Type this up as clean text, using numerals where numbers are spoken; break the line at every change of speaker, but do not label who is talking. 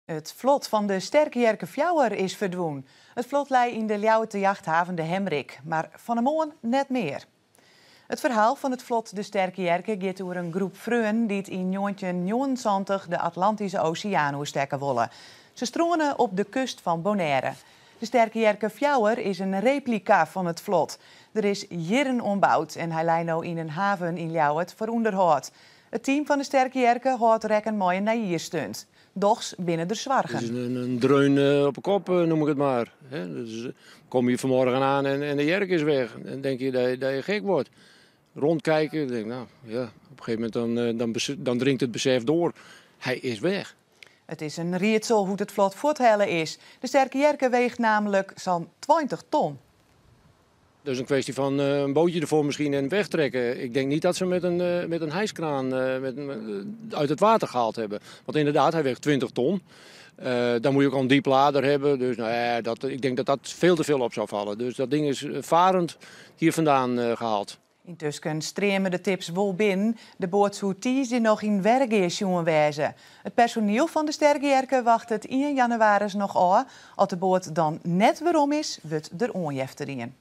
It flot fan de Sterke Jerke Fjouwer is ferdwûn. It flot lei yn de Ljouwerter jachthaven De Hemrik, mar fan 'e moarn net mear. It ferhaal fan it flot de Sterke Jerke giet oer in groep freonen dy't yn 1979 de Atlantyske Oseaan oerstekke wolle. Se strâne op de kust fan Bonaire. De Sterke Jerke Fjouwer is in replika fan it flot. Der is jierren oan boud en hy lei no yn in haven yn Ljouwert foar ûnderhâld. It team fan de Sterke Jerke hâldt rekken mei in nijjiersstunt. Dochs binne der
Het
soargen.
is een dreun op de kop, noem ik het maar. Hè, dus kom je vanmorgen aan en de jerk is weg. Dan denk je dat je gek wordt. Rondkijken, denk, nou ja, op een gegeven moment dan dringt het besef door. Hij is weg.
It is in riedsel hoe't it flot fuorthelle is. De Sterke Jerke weecht namelijk sa'n 20 ton.
Dat is een kwestie van een bootje ervoor misschien en wegtrekken. Ik denk niet dat ze met een hijskraan uit het water gehaald hebben. Want inderdaad, hij weegt 20 ton. Dan moet je ook al een dieplader hebben. Dus nou ja, ik denk dat dat veel te veel op zou vallen. Dus dat ding is varend hier vandaan gehaald.
Yntusken streame de tips wol binnen. De boat soe tiisdei noch yn Wergea sjoen wêze. It personiel fan de Sterke Jerke wachtet 1 jannewaris noch ôf. As de boat dan net werom is, wurdt der oanjefte dien.